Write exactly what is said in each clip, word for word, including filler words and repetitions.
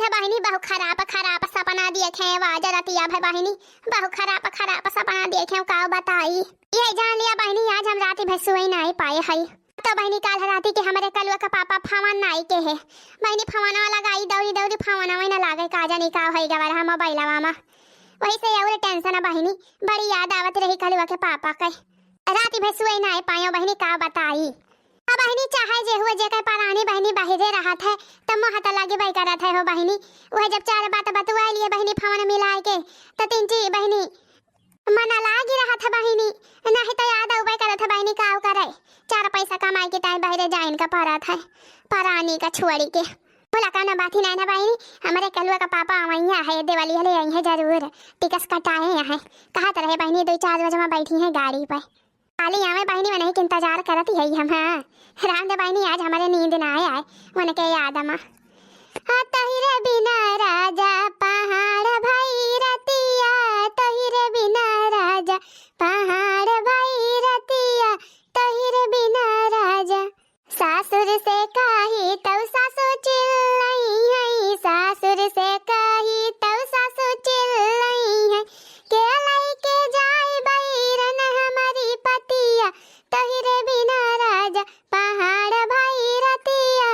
हे बहिनी, बहु खराब खराब सपना देखे आज रतिया भे बहिनी, बहु खराब खराब सपना देखे, का बताई। ये जान लिया बहिनी, आज हम राती भे सोई नाई पाए हई। तो बहिनी, काल राती के हमरे कलुआ का पापा फोन नाई के है। बहिनी, फोनवा लगाई, दौरी दौरी फोनवा ना लागे, का जानी का होई गवा रहा मोबाइलवा में। वही से और tension है बहिनी, बड़ी याद आवत रही कलुआ के पापा के। राती भे सोई नाई पायो बहिनी, का बताई। अब बहिनी, चाहे जे हुए, जेकर परानी बहिनी बाहिरे रहत है, त मोह त लगे बई करत है हो बहिनी। वह जब चार बात बतुआ लिए बहिनी फोन मिलाए के, त तिनची बहिनी मन लागी रहत है बहिनी, नहीं त याद अउबे करत है बहिनी, का करे, चार पैसा कमाए के टाइम बाहिरे जाइन का परत है, परानी का छोड़ी के। बोला, कौनो बात ही नहीं ना बहिनी, हमरे कलुआ का पापा अवइया है, दिवाली हले आई है जरूर, टिकस कटाए हैं, कहत रहे बहिनी, दो चार बजे में बैठी हैं गाड़ी पे। काली आवे बहिनी, वनही के इंतजार करत ही हम। हाँ, राम दे बहिनी, आज हमरे नींद ना आए, आए उनके याद मा। हाँ, तोहिरे बिना राजा पहाड़ भई रतिया, तोहिरे बिना राजा पहाड़ भई रतिया, तोहिरे बिना राजा। सासुर से कही तौ सासु चिल्लई है, सासुर से कही तौ सासु चिल्लई है, के लइके जाई बैरन हमरी पतिया, तोहिरे बिना राजा पहाड़ भई रतिया,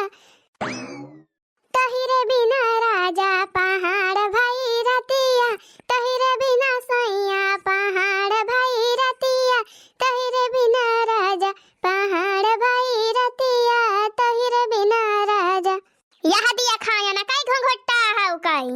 तोहिरे बिना राजा पहाड़ भई रतिया, तोहिरे बिना सैया पहाड़ भई रतिया, तोहिरे बिना राजा पहाड़ भई रतिया, तोहिरे बिना राजा। यह दिया खाया ना काई घुंघुट्टा हौ काई?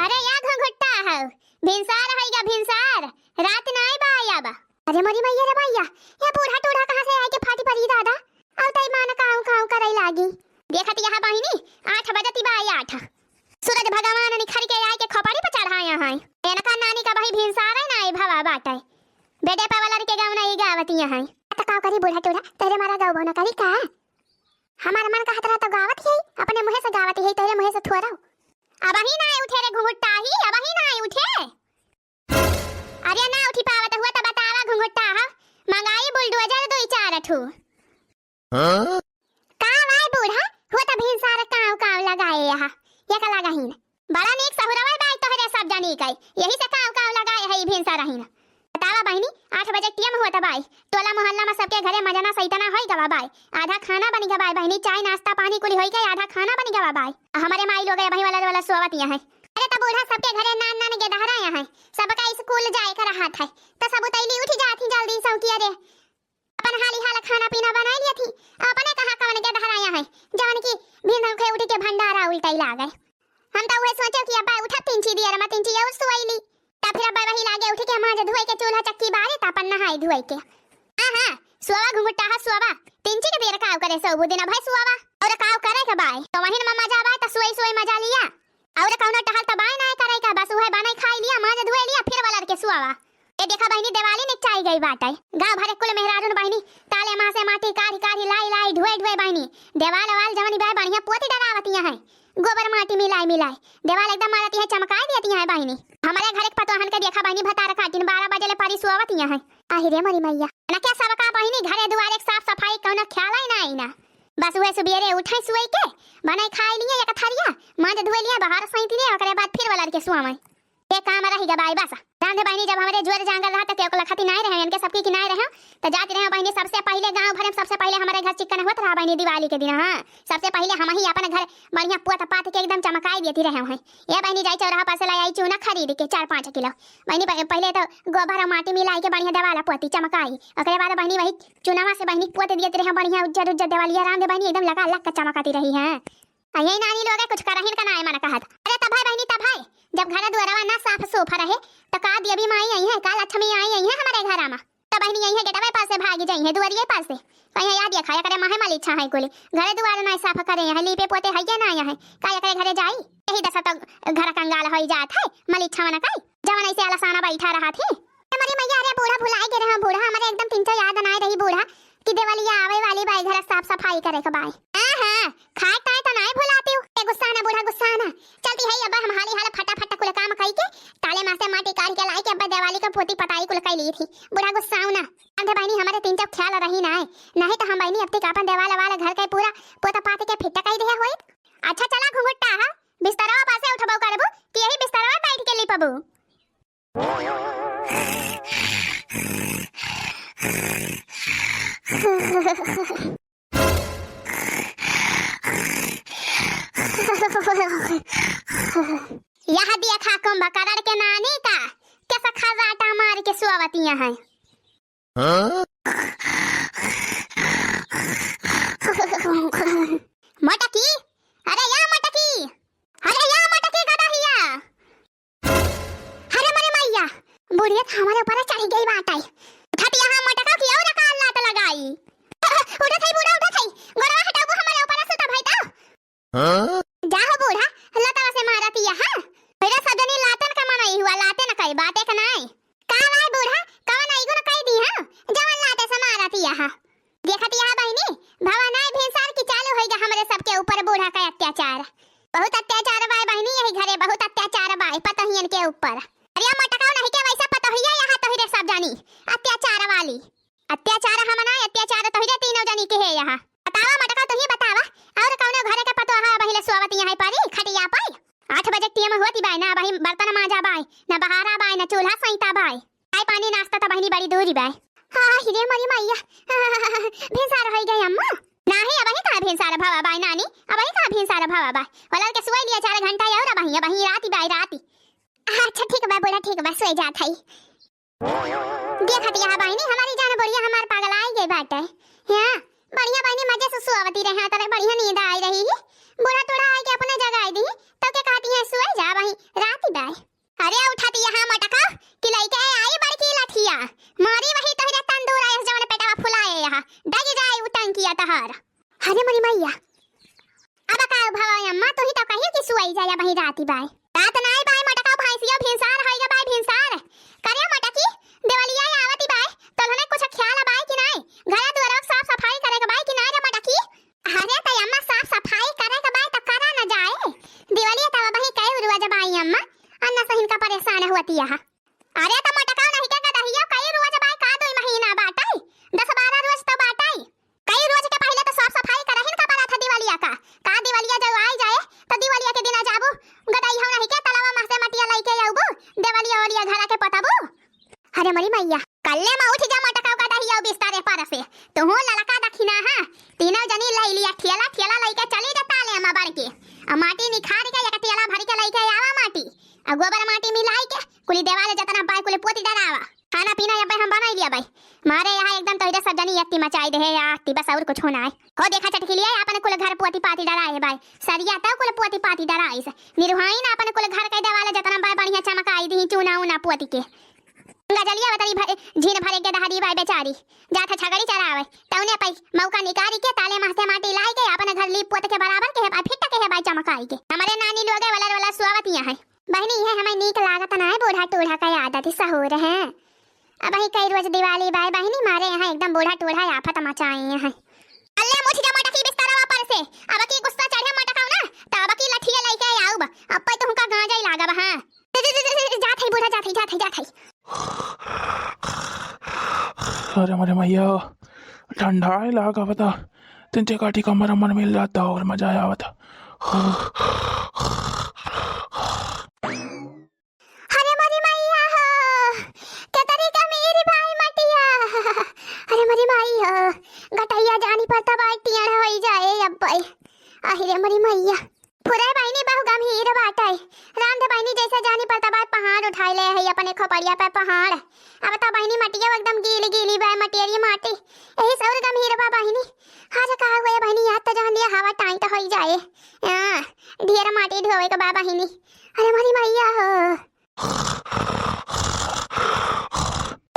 अरे या घुंघुट्टा हौ, भिनसार है या भिनसार, रात ना आई बा या बा। अरे मोरी मैया रे मैया, या बूढ़ा टूढ़ा कहाँ से आए के फाटी परी दादा? अउ तई मान काऊ काऊ करई लागी। देखत यहाँ बहिनी, आठ बजती बा, आठ। सूरज भगवान निखर के आए के खोपड़ी पर चढ़ाया है। एनका नानी का बही भिनसार है ना, ए भवा बाटे। बेडे पे वाला के गाँव नहीं गावतिया है। त का करी बूढ़ा टूढ़ा, तेरे मारा गाँव न करी का? हमार मन कहत रहा तो गावत ही, अपने मुँहे से गावत ही, तेरे मुँहे से थोड़ा। अबही ना उठे रे घुंघुट्टा ही, अबही ना उठे। अरे ना उठी पावत हुआ त बतावा घुंघुट्टा हा, मंगाई बुलडोजर दुई चार ठू। हाँ? का वाय बूढ़ा, हुआ त भिनसार काव काव लगाए यहाँ, ये का लगाहीन? बड़ा नीक सहुरवा बाई तोहरे सब जानी कई, यही से काव काव लगाए है ई भिनसार रहीन। बतावा बहिनी, आठ बजे टियम हुआ त बाई, टोला मोहल्ला में सबके घरे मजना सैतना होई गवा बाई, आधा खाना बनी गवा बाई बहिनी, चाय नाश्ता पानी कुली होई के आधा खाना बनी गवा बाई। आ हमरे माई लोग अबही वाला वाला सोवत यहाँ है। अरे त बूढ़ा सबके घरे नान नान गेदहरा यहाँ है, सबका स्कूल जाए का रहत है, त सब उतैली उठ जात ही जल्दी सौकिया रे। अपन हाली हाल खाना पीना बनाई लिया थी, अपने कहाँ कवन गेदहरा यहाँ है, जवन की भिन के उठ के भंडारा उल्टाई लागे। हम त उहे सोचे कि अब्बा उठा तिनची दियर मा तिनची और सोईली। त फिर अब्बा वही लागे उठ के माज धोए के चूल्हा चक्की बारे त अपन नहाए धोए के। हाँ, हाँ, सोवा घुंघुट्टा हा सोवा। तिनची के देर काव करे सोबू दिन भई सोवा। और काव करे के बाय? त वही मा मजा बाय त सोई सोई मजा लिया। और कौनो टहल त बाय नाय करे का, बस उहे बनाई खाई लिया, माज धोए लिया, फिर वलर के सोवा। ए देखा बहिनी, देवाली निकचाई गई बाटे। गाँव भरे कुल मेहरारून बहिनी, ताले मा से माटी काढ़ी काढ़ी लाई लाई ढोए ढोए बहिनी। देवाल वाल जवनी बाय बढ़िया पोती डरावतिया है। गोबर माटी मिलाई मिलाई देवाल एकदम मारती है, चमकाई देती है बहिनी। हमरे घर एक पतोहन के देखा बहिनी, भतार काटिन बारह बजे ले परी सोवतिया है। आहि रे मोरी मैया। ना क्या सबका बहिनी घरे दुआरे के साफ सफाई कौनो ख्याल ही ना आई ना। बस उहे सुबेरे उठे सुई के, बनाई खाई लिए एक थरिया, माज धोए लिए, बाहर सैंत लिए, ओकरे बाद फिर वलर के सोवे। ये काम रही गबाई बस। रांधे बहिनी जब हमरे जुअर जांगल रहा त केहू के लखती नाय रहे, इनके सबकी की नाय रहे, त जात रहे बहिनी सबसे पहिले गाँव भरे में सबसे पहिले हमरे घर चिक्कन होत रहा बहिनी दिवाली के दिन। हाँ, सबसे पहिले हम ही अपन घर बढ़िया पोत पात के एकदम चमकाई देती रहे हैं। ये बहिनी जाई चौराहा पर से लाई आई चूना खरीद के चार पाँच किलो। बहिनी प-, पहिले तो गोबर और माटी मिलाई के बढ़िया देवाला पोती चमकाई, ओकरे बाद बहिनी वही चुनावा से बहिनी पोत दियत रहे बढ़िया उज्जर उज्जर देवालिया। रांधे बहिनी एकदम लगा लग के चमकाती रही है। आ यही नानी लोग कुछ करहिन का नाय मन कहत। अरे तब है बहिनी, तब है, जब घर दुआरवा ना साफ सूफ रहे, त का देवी माई आई है, का लक्ष्मी आई, आई है हमारे घर मा? त बहिनी यही गेटवे पर से भागी जाई है, दुआरिये पर से। कहीं याद ये खाया करे माहे मलिच्छा है कुली, घर दुआर ना साफ करे है, लीपे पोते है ये ना है, का एकरे घरे जाई? यही दशा तो घर कंगाल होई जात है, मलिच्छा मन कई, जवन ऐसे आलसाना बैठा रहा थी। हमारी मैया, अरे बूढ़ा भुलाई गे रहा, बूढ़ा हमारे एकदम तिनचो याद ना रही बूढ़ा, कि देवलिया आवे वाली बाई, घर साफ सफाई करे के बाई। हाँ, हाँ, खाए ताए त नाय भुलाती हूँ। ए, गुस्सा ना बूढ़ा, गुस्सा ना। चलती है अब हम हाली हाल फटाफट कुल काम कई के, ताले मा से माटी काढ़ के लाई के अब देवाली का पोती पताई कुल कई ली थी। बूढ़ा गुस्साऊ ना। अंधे बहिनी हमारे तिनचो ख्याल रही ना है, नहीं तो हम बहिनी अब तक अपन देवाल वाल घर के पूरा पोता पात के फिट्टा कई दे होई। अच्छा चला घुंघुट्टा, हा बिस्तरवा पर से उठबो करबू कि यही बिस्तरवा बैठ के लिपबू? यह देखा कुंभकर्ण के नानी का कैसा खर्राटा मार के सुआवतिया है। हाँ? मोटकी, अरे या मोटकी, अरे या मोटकी गदहिया। अरे मोरे मैया, बुढ़िया तो हमारे ऊपर चढ़ गई बाटे। उठत यहाँ मोटका की और का लात लगाई। उठत है बूढ़ा, उठत है। गोड़वा हटाबू हमारे ऊपर से तब है तो। हाँ? जा हो बूढ़ा, लतवा से मारत यहाँ। मेरा सजनी लातन का मनई हुआ, लाते न कई बात एक नाई। का भाई बूढ़ा, कवन आइगो न कई दी हाँ, जवन लाते से मारत यहाँ। देखत यहाँ बहिनी, भवा नाई भिनसार की चालू होइगा हमरे सबके ऊपर बूढ़ा का अत्याचार। बहुत अत्याचार बाय बहिनी, यही घरे बहुत अत्याचार बाय पतोहियन के ऊपर। अरे मोटकाऊ नहीं के वैसा पतोहिया यहाँ तोहरे सब जानी अत्याचार वाली। अत्याचार हम ना, अत्याचार तोहरे तीनों जनी के है यहाँ। बतावा मोटका, तू ही बतावा, और कौनो घरे के पतोहा बहिले सोवत यहाँ परी खटिया पर? आठ बजे टीम होती बाय ना, वही बर्तन मांजा बाय, ना बहारा बाय, ना चूल्हा सैता बाय। चाय पानी नाश्ता तो बहिनी बड़ी दूरी बाय। हाँ, रे मोरी मैया, भिनसार होई गई अम्मा। नाही, अबही कहाँ भिनसार भवा बाय नानी, अबही कहाँ भिनसार भवा बाय। वलर के सोई लिया चार घंटा और अबही, अबही राती बाय राती। अच्छा ठीक बा बूढ़ा, ठीक बा, सोई जात है। देखत यहाँ बहिनी, हमारी जान बुढ़िया हमार पगलाई गई बाटे। हाँ, बढ़िया बहिनी मजे से सोवती रहे, तरे बढ़िया नींद आई रही है। बूढ़ा टूढ़ा आई के अपने जगाई दी, तो के कहती है सोई जा वहीं राती बाय। अरे उठत यहाँ मोटका कि लइके आई बड़की लठिया, मारी वही तोहरे तंदूर आयस जवन पेटवा फुलाए यहाँ, डग जाए उ टंकिया तहार। अरे मोरी मैया, अब का भवा अम्मा, तू ही तो कही कि सुई जाया वही राती बाय। रात नाई बाय मोटका, भैंसिया भिनसार होइगा बाय भिनसार। करे मोटकी, देवलिया आवती बाय, तोहने कुछ ख्याल बाय कि नाई? घरे दुआरा साफ सफाई करे के बाय कि नाई रे मोटकी? अरे त अम्मा साफ सफाई करे के बाय त करा न जाए। देवलिया तब वही कई रोज बाय अम्मा, अन्ना सहिन का परेशान होती यहाँ। अरे त मोटका नहीं के गदहिया, कई रोज बाय का दुई महीना बाटई, दस बारह रोज तो बाटई। कई रोज के पहिले तो साफ सफाई करहिन का पड़ा था दिवालिया का। का दिवालिया जब आई जाए तो दिवालिया के दिना जाबू, गदई हो नहीं के तलावा में से मटिया लइके आउबू, देवलिया ओलिया घरा के पतबू। अरे मोरी मैया, कल्ले में उठ जा मोटका गदहिया बिस्तारे पर से। तुहू ललका दखिना हा, तीनों जनी लई लिया ठेला, ठेला लइके चली जा ताले अम्मा बर के। आ माटी निखार के एक ठेला भर के लइके आवा माटी। आ गोबर माटी मिलाई के कुली देवाल जतना बाय कुली पोती डरावा। खाना पीना अबे हम बनाई लिया बाय। मारे यहाँ एकदम तोहरे सब जनी अत्ती मचाई दे है या अत्ती, बस और कुछ होना है। हो देखा चटकिलिया, आपन कुल घर पोती पाती डराए बाय। सरिया तो कुल पोती पाती डराइस। निरुहाइन आपन कुल घर के देवाल जतना बाय बढ़िया चमकाई दी, चूना ऊना पोती के। गजलिया बतरी भरे, झीन भरे के दहरी बाय बेचारी। जात छगड़ी चरावे, तौने पाई मौका निकारी के ताले महते माटी लाई के आपन घर लीप पोत के बराबर के है बाय, फिट के है बाय चमकाई के। हमरे नानी लोगे वलर वलर सुआवत यहाँ है। बहिनी, इहे हमें नीक लागत ना है, बूढ़ा टूढ़ा का आदत ही सहूर है। अबही कई रोज दिवाली बाय बहिनी, मारे यहाँ एकदम बूढ़ा टूढ़ा आफत मचाए हैं। अल्ले मुछ जा मोटकी बिस्तरवा पर से, अब की गुस्सा चढ़े मोटकाऊ ना, त अब की लठिया लइके आउब, अब पे तुमका गांजा ही लागब, हाँ। जात है बूढ़ा, जात है, जात है, जात है। अरे मोरे मैया, ठंडा है लागा बता, तिनचे काठी कमर अमर मिल जाता और मजा आवता। अरे मोरी मैया हो, केतरी का मेरी भाई मटिया। अरे मोरी माई हो, गटैया जानी पर तब आई टियाड़ा होई जाए अब भाई। अरे मोरी मैया, फुरे बहिनी बहु गंभीर बाटे। रांध बहिनी जैसे जानी पर तब आई पहाड़ उठाई ले है अपने खोपड़िया पे पहाड़। अब तो बहिनी मटिया एकदम गीली गीली बा, मटियरी माटी। यही सौर गंभीर बा बहिनी। आज का हुए बहिनी, याद तो जान दिया हवा टाइट होई जाए। हाँ, ढेर माटी ढोवे के बा बहिनी। अरे मोरी मैया हो।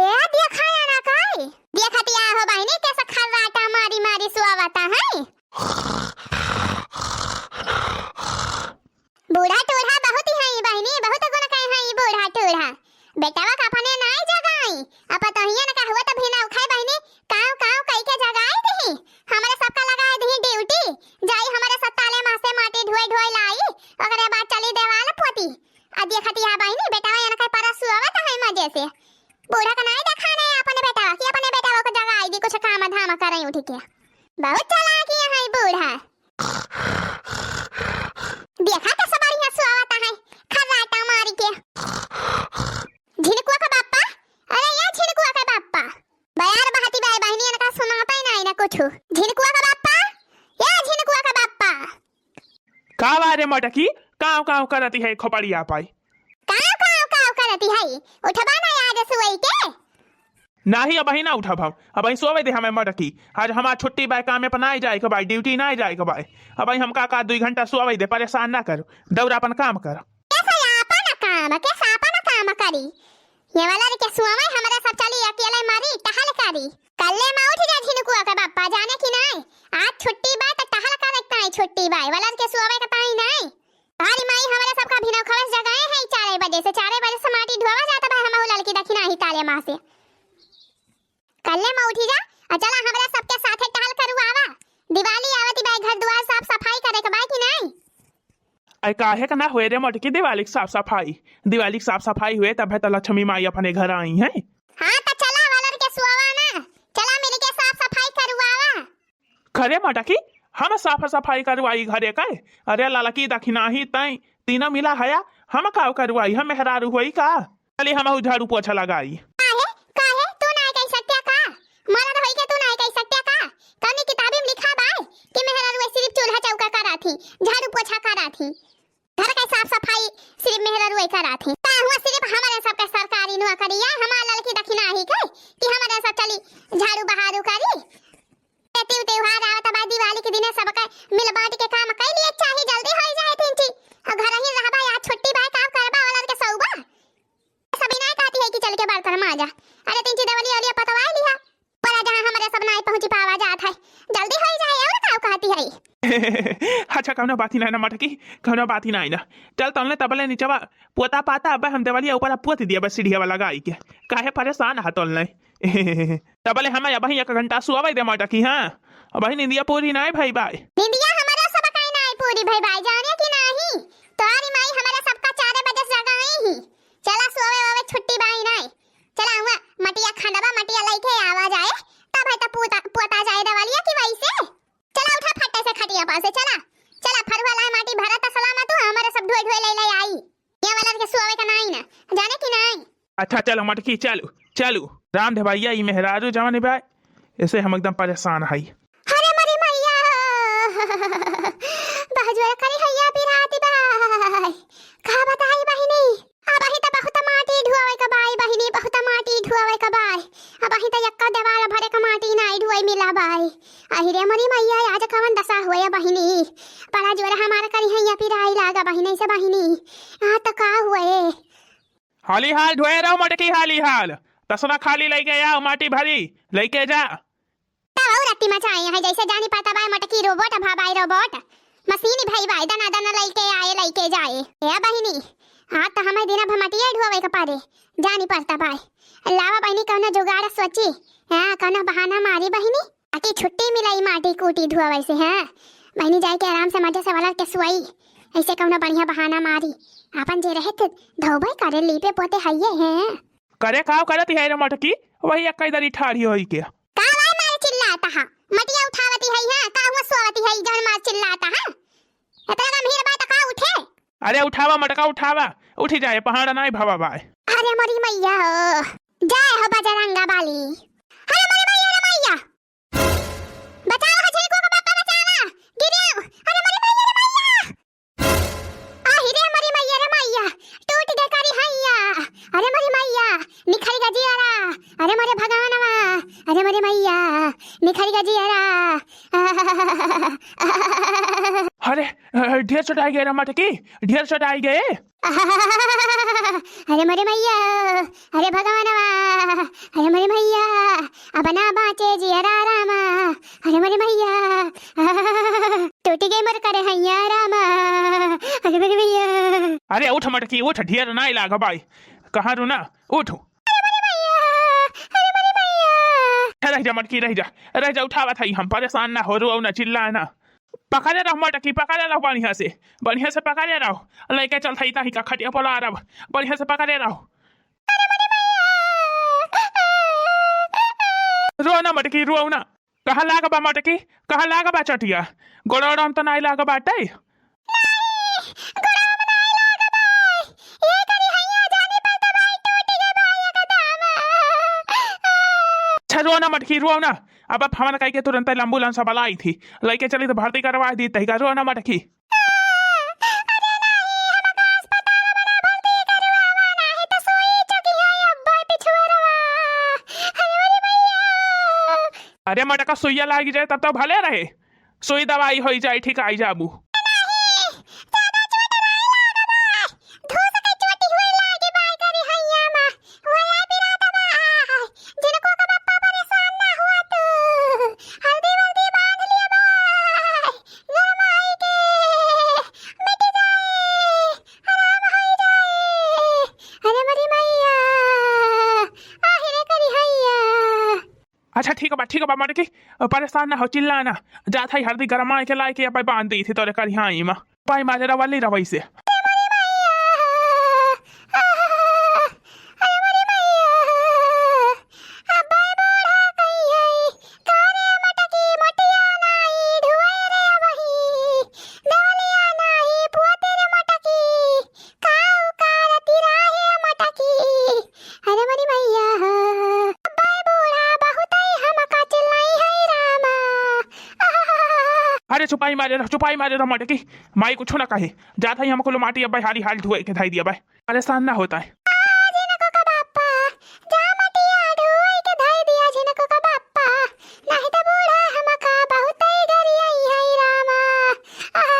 ए, देखा या ना काई? देखत या हो बहिनी, कैसा खर्राटा मारी मारी सुआवता है। बूढ़ा टूढ़ा बहुत ही है बहिनी, बहुत गुण कहे है बूढ़ा टूढ़ा। बेटवा का अपने नाई जगाई, अब पतोहियन का हुआ तो भी ना उखाई बहिनी, काव काव कई के जगाई दी। हमरे सबका लगाई दी ड्यूटी, जाई हमरे सब ताले माँ से माटी ढोई ढोई लाई, ओकरे बाद चली देवाल पोती। आ देखत या बहिनी, बेटवा एनका परसुआवत है मजे से। बूढ़ा का नाई देखाने अपने बेटवा कि अपने बेटवा को जगाई दी, कुछ काम धाम करे उठ के। बहुत चालाक है बूढ़ा। अब अरे मटकी, काव काव करती है खोपड़िया पाई। काव काव काव करती है, उठबा ना आज सोई के। नाही, अबही ना उठब हम, अबही सोवे दे हमें मटकी। आज हमार छुट्टी बाय, कामे पर नाई जाए के बाय, ड्यूटी नाई जाए के बाय। अबही हमका का दुई घंटा सोवे दे, परेशान ना करो, दौरा अपन काम कर। कैसे आपन काम, कैसे आपन काम करी? ये वाला रे के सोवे, हमरा सब चली अकेले मारी, टहल करी। कल्ले मा उठ जा झिनकुआ के बापा, जाने की नाई? आज छुट्टी बाय त टहल करे ताई छुट्टी बाय, वाला रे के सोवे के ताई नाई। अरे माई, हमरा सबका भिनौखवा से जगाए है चारे बजे से, चारे बजे से माटी ढोवा जाता भाई, हमहू ललकी दखिना ही ताले माँ से। कल्ले मा उठी जा, आ चला हमरा सबके साथे टहल करुआवा। दिवाली आवती बाय, घर दुआर साफ सफाई करे के बाय कि नाई? अरे काहे का ना होए रे मटकी दिवाली के साफ सफाई? दिवाली के साफ सफाई हुए तब है तो लक्ष्मी माई अपने घर आई है। हाँ तो चला वाला रे के सोवा ना, चला मिलके साफ सफाई करुआवा। खरे मटकी, हम साफ सफाई करवाई घरे के? अरे ललकी दखिनाही तैं तीनों मिला हया, हम का करवाई, हम मेहरारू होई का? चली हमहू झाड़ू पोछा लगाई। काहे? काहे? तू नाय कह सकते का? मरद होई के तू नाय कह सकते का? कौनी किताबी में लिखा बाय कि मेहरारू सिर्फ चूल्हा चौका करा थी, झाड़ू पोछा करा थी, घर के साफ सफाई सिर्फ मेहरारू करा थी? का हुआ सिर्फ हमारे सबके सरकारी नौकरी है, हमार ललकी दखिनाही के कि हमारे सब चली झाड़ू बहारू करी? ते तिउ त्योहार आवत बा, दिवाली के दिने सबके मिल बांट के काम कइ लिए चाही, जल्दी होई जाए तिनची। और घर ही रहबा, आज छुट्टी बा, काम करबा वाला के सौबा। सभी नाय कहती है कि चल के बर्तन माजा। अरे तिनची देवलिया ओलिया पतवाई लिहा। पर जहाँ हमरे सब नाय पहुँची पावा जात है, जल्दी होई जाए, और का कहती है? अच्छा, कौनो बात ही नाय ना मटकी, कौनो बात ही नाय ना। चल तौले तबले नीचवा पोता पाता, अब हम देवलिया ऊपर पोत दिया बस सीढ़िया वाला गाई के। काहे परेशान है तौले? तबले हमें अबही एक घंटा सुआवे दे मटकी, हाँ? अबही निंदिया पूरी नाय भई बाय। निंदिया हमारा सब काई नाय पूरी भई बाय, जाने की नाही? तोरी माई हमारा सबका चार बजे से जगाई ही। चला सोवे वोवे छुट्टी बाय नाय। चला हुआ मटिया खंडवा मटिया लइके आवा जाए, तब है तो पोता, पोता जाए देवलिया की वैसे। चला उठा फट्टे से खटिया पर से, चला। चला फरुआ लाए माटी भरा तसला में तू, हमारे सब ढोई ढोई ले ले आई। ये वाला के सोवे का नाई ना, जाने की नाई? अच्छा, चलो मटकी, चलो, चलो। राम धे भैया, ई मेहरारू जवन बा, ऐसे हम एकदम परेशान हई। अरे मरी मैया, बहुत जोर करे हैया पिराती बाय। का बताई बहिनी, अबही त बहुत माटी ढुआवे का बाय बहिनी, बहुत माटी ढुआवे का बाय। अबही त यक्का देवाल भरे का माटी नाई ढुआई मिला बाय। अहि रे मरी मैया, आज कवन दशा हुए बहिनी, बड़ा जोर हमार करी हैया पिराई लागा बहिनी से बहिनी। आ त का हुए? हाली हाल ढोए रहो मटकी, हाली हाल। तसला खाली लइके आओ, माटी भरी लइके जा। तब और अति मचाए हैं, जैसे जानी पड़ता बाय मटकी रोबोट, भा बाय रोबोट। मशीन भई बाय, दना दना लइके आए, लइके जाए। ए बहिनी, हाँ तो हमें दिना भर मटिया ढोवे के पड़े, जानी पड़ता बाय। लावा बहिनी, कौनो जुगाड़ सोची, हाँ, कौनो बहाना मारी बहिनी। अति छुट्टी मिलाई माटी कूटी ढोवे से, हाँ। बहिनी जाए के आराम से मजा से वलर के सुआई, ऐसे कौनो बढ़िया बहाना मारी। आपन जे रहे थे धोबे करे, लीपे पोते हइये हैं। करे काव करत है रे मटकी, वही एक दरी ठाढ़ी होई के। का वाय मार चिल्लाता हा? मटिया उठावती है, हाँ? का हुआ सोवती है, जौन मार चिल्लाता हा? इतना गंभीर बात का उठे? अरे उठावा मटका उठावा, उठी जाए, पहाड़ नाई भवा बाय। अरे मोरी मैया हो, जय हो बजरंगा बाली। अरे मोरी मैया रे मैया, बचावा, झिनकू के पापा बचावा, गिरिया, अरे मोरी मैया रे मैया। आही रे मोरी मैया रे मैया, टूट गए करी हैया। अरे मोरी मैया, निखर गया जियरा। अरे मोरे भगवानवा, अरे मोरे मैया, निखर गया जियरा। अरे, अ, ढेर चोटाई गए रे मटकी, ढेर चोटाई गए। अरे मोरे मैया, अरे भगवानवा, अरे मोरे मैया, अब ना बाँचे जियरा रामा, अरे मोरे मैया, टूटी गई मोर करे हैया रामा, अरे मोरे मैया। अरे उठ मटकी उठ, ढेर नाई लाग बाय, कहाँ रू ना, उठ। अरे मोरे मैया, अरे मोरे मैया। रह जा मटकी, रह जा, रह जा, उठावत हई हम, परेशान ना हो, रो ना, चिल्ला ना। पकड़े रहो मटकी, पकड़े रहो बढ़िया से, बढ़िया से पकड़े रहो। लइके चलत हई ताही का खटिया पलारब, बढ़िया से पकड़े रहो। रो ना मटकी, रो ना। कहाँ लाग बा मटकी, कहाँ लाग बा चटिया? गोड़वा में तो नाई लाग बाटे। अच्छा, रो ना मटकी, रो ना। अब, अब हमन कहि के तुरंत एम्बुलेंस वाला आई थी, लइके चली तो भर्ती करवा दी तहिका, रो ना मटकी। रे मटका, सुइया लागि जाए तब तो भले रहे, सुई दवाई होई जाए, ठीक आई जाबू। अच्छा, ठीक बा, ठीक बा, मटकी, परेशान ना हो, चिल्ला ना। जात हई हरदी गरमाए के लाए के अब्बे बांध दी थी तोरे करिहाई मा। पाई मारे रवली रवई से। अरे मोरी मैया हो, अब्बे बूढ़ा बहुतै हमका चिल्लाई है रामा। अरे चुपाई मारे रह, चुपाई मारे रह मटकी, माई कुछ ना कहे। जात हई हमको लो माटी अब्बे हाली हाल धुए के धाई दिया बाय। परेशान ना होता है। आ, झिनको का बाप्पा, जा मटिया धोई के धई दिया झिनको का बाप्पा, नहीं तो बूढ़ा हमका बहुतै गरियाई है रामा। आहा,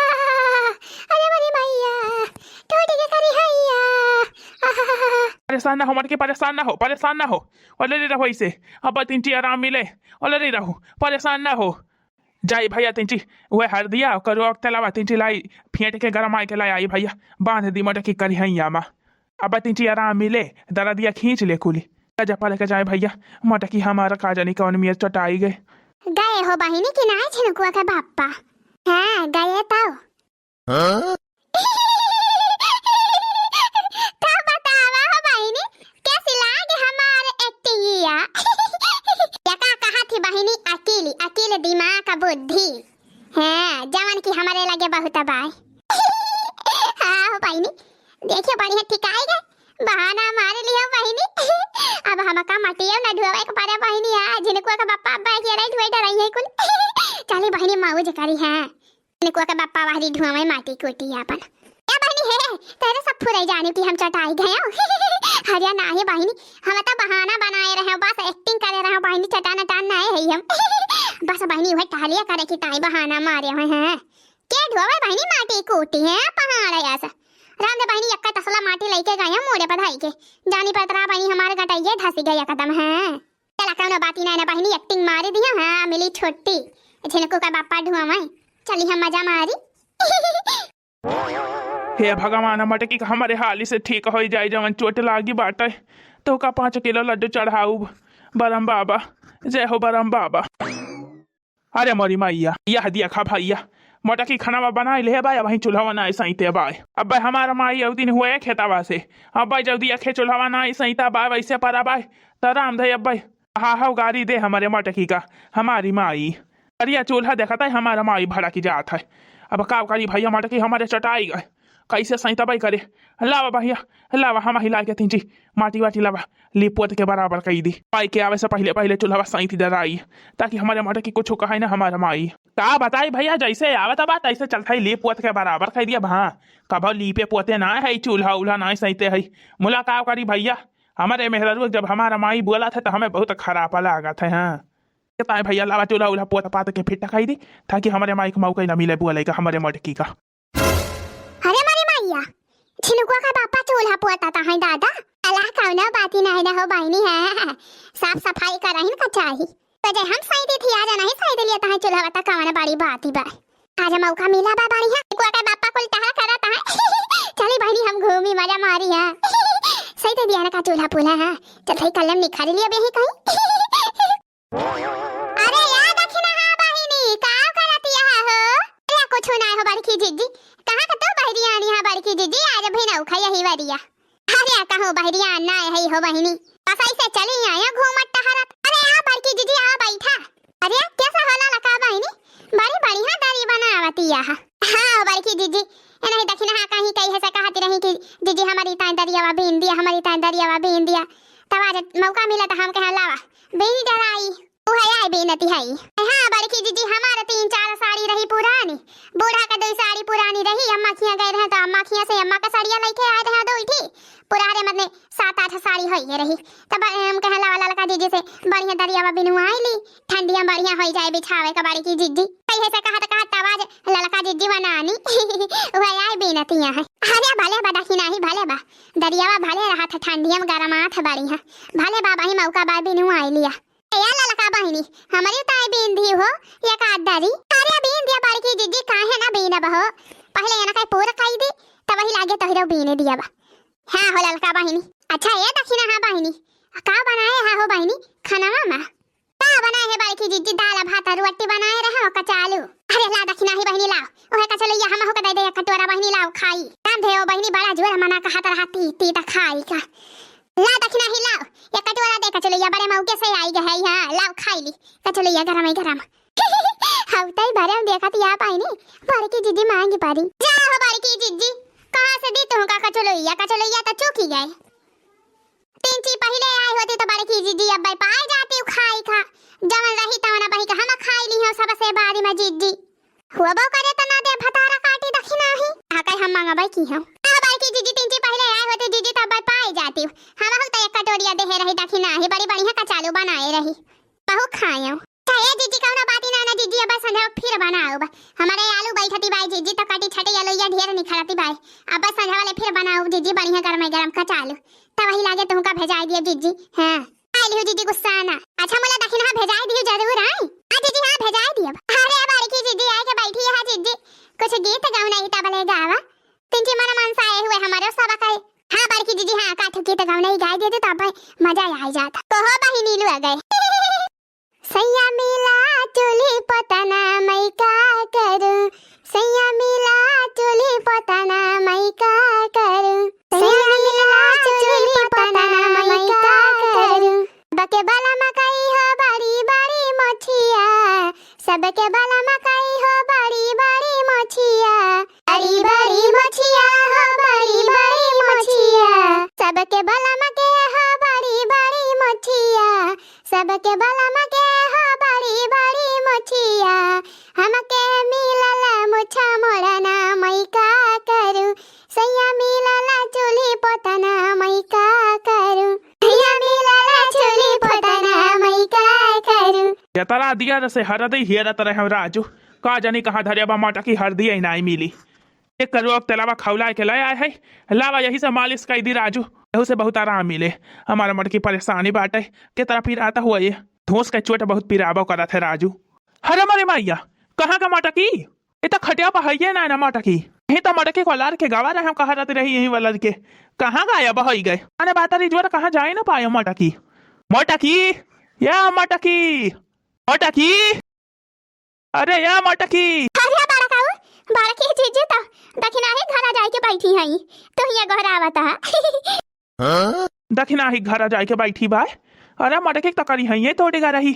अरे मोरी मैया, टूट के करी हैया। आहा। परेशान ना हो मटकी, परेशान ना हो, परेशान ना हो। ओले रे रहो ऐसे, अब तीन टी आराम मिले। ओले रे रहो, परेशान ना हो। जाई भैया तिंची, उहे हरदिया, ओकर रोक तेलावा तिंची लाई, फेंट के गरमाई के लाई आई भैया, बांध दी मटकी करिहैया मा। अब तिंची आराम मिले, दरदिया खींच ले कुली। गजा पलक जाए भैया, मटकी हमारा का जानी कौन मियर चटाई गए। गए हो बहिनी कि नाय झिनकुआ के बाप्पा? हाँ, गए तौ। हाँ? तो बतावा हो बहिनी, कैसी लागे हमार एक्टिंगिया? या का कहा थी बहिनी, अकील, अकील दिमाग का बुद्धि। हाँ, जवन की हमारे लगे बहुत बाय। हाँ हो बहिनी, देखियो बढ़िया ठिकाई गए, बहाना मार लियो बहिनी। अब हमका मटियो न ढुआवे के पड़े बहिनी, हाँ, झिनकुआ के बाप्पा अब्बा के रही ढुए डराई है कुल। चली बहिनी मौज करी, हाँ। झिनकुआ के बाप्पा वाहरी ढुआवे माटी कोटी आपन। ए बहिनी हे, तेरे सब फुरई जाने की हम चटाई गए हो। अरे नाही बहिनी, हम तो बहाना बनाए रहे हो, बस एक्टिंग करे रहे हो बहिनी, चटान अटान नाय है हम। बस बहिनी वह टहलिया करे की ताई बहाना मारे हुए हैं। के ढोवे बहिनी माटी कोटी है पहाड़ ऐसा। राम दे बहिनी यक्का तसला माटी लेके गए हैं मोड़े पर धाई के। जानी पर तरा बहिनी हमारे गटैये धस गए कदम है। चला कौनो बाती नाय ना बहिनी, एक्टिंग मारी दिया, हाँ, मिली छुट्टी। झिनकू का बापा ढुआवे, चली हम मजा मारी। हे भगवान, मटकी का हमारे हाली से ठीक होई जाए, जवन चोट लागी बाटे, तो का पाँच किलो लड्डू चढ़ाऊब। बरम बाबा, जय हो बरम बाबा। अरे मोरी मैया, यह देखा भैया, मटकी खाना बनाई ले बाय, वहीं चूल्हा बनाए सैते बाय। अब हमारा माई अउ दिन हुए खेतावा से, अब जल्दी अखे चूल्हा बनाए सैता बाय, वैसे परा बाय, त राम धे अब हा, हाउ गारी दे हमरे मटकी का, हमारी माई। करिया चूल्हा देखत है, हमारा माई भड़की जात है। अब का करी भैया, मटकी हमरे चटाई गए, कैसे सैतबई करे? लावा भैया, लावा, हम हिला के तीन जी, माटी वाटी लावा, लीप पोत के बराबर कई दी। पाई के आवे से पहिले, पहिले चूल्हा सैत डराई, ताकि हमरे मटकी कुछ कहे ना हमारा माई। का बताई भैया, जैसे आवत बा, तैसे चलत है, लीप पोत के बराबर कई दिया। हाँ, कभो लीपे पोते ना है, चूल्हा उल्हा ना सैते है। मुला का करी भैया, हमरे मेहरारू जब हमारा माई बोलत है, तो हमें बहुत खराब लागत है। हाँ, ताई भैया लावा चूल्हा उल्हा पोत पात के फिट कई दी, ताकि हमरे माई के मौका ही ना मिले बोले का हमरे मटकी का। अरे मोरी मैया, झिनकुआ का बापा चूल्हा पोता ता है दादा। अला कौनो बाती नहीं ना हो बहिनी है, साफ सफाई करहिन का चाही। तो जे हम सही दी थी, आज नहीं सही दिलिया ता है चूल्हा बता कौन बड़ी बाती बा। आज मौका मिला बा बढ़िया, झिनकुआ का बापा कुल टहल करत है। चली बहिनी हम घूमी मजा मारी है। सही दे दिया ना का चूल्हा पोला है, चल भाई कलम निखारी लिया बेही कहीं। अरे या दखिनहा बहिनी, का करत यहा हो? अरे कुछ ना हो बड़की जिज्जी, कहाँ का तू बहरियानी हा बड़की जिज्जी, आज भी नौखा यही वरिया। अरे कहूँ बहरिया ना है हो बहिनी, बस ऐसे चली आया घूमत टहरत। अरे आ बड़की जिज्जी आ बैठा। अरे कैसा होला लका बहिनी, बड़ी बढ़िया दरी बनावती यहा। हाँ बड़की जिज्जी, ए नहीं दखिनहा कहीं कही है से कहती रही कि जिज्जी हमारी ताई दरियावा बीन दिया, हमारी ताई दरियावा बीन दिया। तब आज मौका मिला तो हम कहा लावा बीन डराई। उहे आए बीनती है। हाँ बड़की जिज्जी, हमार तीन चार साड़ी रही पुरानी, बूढ़ा का दुइ साड़ी पुरानी रही, अम्मा खिया गए रहे तो अम्मा खिया से अम्मा का साड़िया लइके आए रहे दुइ ठी, पुरारे मतलब सात आठ साड़ी होइए रही। तब हम कहे लावा ललका जिज्जी से बढ़िया दरियावा बिनुआई ली, ठंडिया बढ़िया होई जाए बिछावे का बड़की जिज्जी। कहिए से कहत कहत तब आज ललका जिज्जी बनानी। उहे आए बीनतिया है। अरे भले बा दखिनाही, भले बा, दरियावा भले रहत है ठंडिया में गरमात है बढ़िया, भले बा वही मौका बा बिनुआई लिया। ए ललका बहिनी, हमरी ताई बीन दी हो, एक आध दरी। अरे बीन दिया बड़की जिज्जी, काहे ना बीनब हो, पहिले एनका पूर कई दी, तब वही लागे तोहरो बीन दिया बा। हाँ हो ललका बहिनी। अच्छा ए दखिना, हाँ बहिनी, का बनाए है हो बहिनी खनवा में? का बनाए है बड़की जिज्जी? दाल भात रोटी बनाए रहे हो कचालू। अरे ला दखिनाही बहिनी लाओ, उहे कचलैया हमहू के दे दे एक कटोरा बहिनी लाओ खाई। काम धे ओ बहिनी बड़ा जोर मना कहत रहती, ती त खाई का। ला दखिनाही लाओ, एक कटोरा दे कचलैया, बड़े मौके से आई गए है यहाँ, लाओ खाई ली कचलैया गरम ही गरम। हऊ तई भरे में देखत या पाइनी, बड़की जिज्जी मांगी पारी। जा हो बड़की जिज्जी, कहाँ से दी तुहका कचलैया, कचलैया त चूकी गए। तीन ची पहिले आई होती तो बड़की जिज्जी अब्बे पाए जाती खाई का, जवन रही तवन बही का हम खाई ली हो सबसे बारी में जिज्जी। हुआ बो करे त ना दे भतारा काटी दखिनाही। आ कई हम मांगबे की हम। आ बड़की जिज्जी तीन ची पहिले आई होती जिज्जी तब पाए जाती। हम हो त एक कटोरिया देहे रही दखिनाही, बड़ी बढ़िया कचालू बनाए रही। बहु खायो। चाहे जिज्जी कौनो बाती ना ना जिज्जी, अब संझा फिर बनाओ बा। हमारे आलू बैठती बाई जिज्जी तो काटी छटे आलू या ढेर निखरती बाई। अब संझा वाले फिर बनाओ जिज्जी बढ़िया गरम गरम कचालू। तब वही लागे तुहका भेजाई दिए जिज्जी। हाँ। आई लियो जिज्जी गुस्सा ना। अच्छा मोला दखिना भेजाई दियो जरूर आई। हाँ जिज्जी हाँ भेजाई दियो। अरे बड़की जिज्जी आए के बैठी है जिज्जी। कुछ गीत गाओ नहीं तबले गावा। तिनची मन मन सा आए हुए हमारे सब कहे। हाँ बड़की जिज्जी हाँ काठू गीत गाओ नहीं गाई देते तब मजा आई जाता। कहो बहिनी लुआ गए। सैया मिला चूल्ही पोतना मैं का करूं, सैया मिला चूल्ही पोतना मैं का करूं, सैया मिला चूल्ही पोतना मैं का करूं। सबके बलम कई हो बड़ी बड़ी मोछिया, सबके बलम कई हो बड़ी बड़ी मोछिया, बड़ी बड़ी मोछिया हो बड़ी बड़ी मोछिया। सबके बलम के हो बड़ी बड़ी मोछिया, सबके बलम के हो बड़ी बड़ी मोछिया। हमके मिलल मोछा मोड़ना मैं का करूं, सैया मिलल चूल्ही पोतना मैं का करूं, सैया मिलल चूल्ही पोतना मैं का करूं। यतरा दिया जैसे हरदी हेरत रहे राजू, का जानी कहाँ धरे बा मटकी हरदी ही नाई मिली। एक करुआ के तेलावा खौलाए के ले आए है, लावा यही से मालिश कई दी राजू, यहू से बहुत आराम मिले। हमारा मटकी परेशानी बाटे, के तरह पिरात हुआ ये, धोस के चोट बहुत पिराबो करत है राजू। अरे मोरे मैया, कहाँ का मटकी? ये तो खटिया पर हइये ना, ना मटकी। यही तो मटकी को लार के गवा रहे हम, कहा रहती रही यही वाला के, कहाँ गायब होई गए? अरे बातरी जोर कहाँ जाए ना पाए मटकी। मटकी, या मटकी, मटकी। अरे या मटकी। अरे बड़काऊ, बड़की जिज्जी तो दखिनाही घरा जाए के बैठी हई, तू हिया गोहरावत हा। दखिनाही घरा जाए के बैठी बाय। अरे मटकी तो करी हई ये तोड़ेगा रही,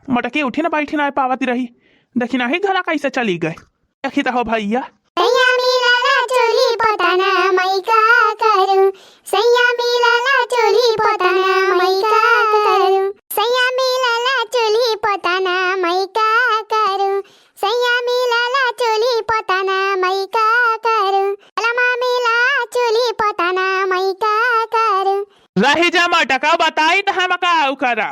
मटकी उठी ना बैठी ना पावत रही, दखिनाही घरा कैसे चली गए? देखी तो हो भैया। सैया मिलल चूल्ही पोतना मैं का करूं, सैया मिलल चूल्ही पोतना मैं का करूं, सैया मिलल चूल्ही पोतना मैं का करूं, सैया मिलल चूल्ही पोतना मैं का करूं, बलमा मिला चूल्ही पोतना मैं का करूं। रही जा मटका बताई त हम का करा।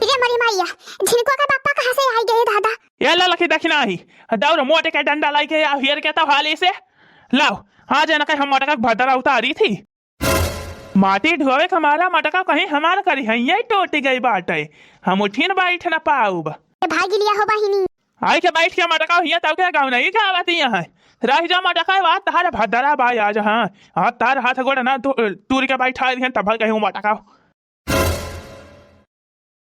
रे मोरी मैया, झिनको के पापा कहाँ से आई गए दादा? ये ला लखी दखिनाही, दौड़ मोटे के डंडा लाई के आ हियर के तो हाली से लाओ। आज एनका हम मटका के भदरा उतारी थी। माटी ढोवे के मारा मटका कहीं हमार करी है, ये टूट गई बाटे, हम उठिन बैठ न पाउब। ए भागी लिया हो बहिनी। आई के बैठ के मटका हिया तब के गाँव नहीं गावत यहाँ। रह जा मटका, बात तहार भदरा बा आज, हाँ। हाँ, तार हाथ गोड़ ना तू-, तूर के बैठा लिहन तब कहीं मटका।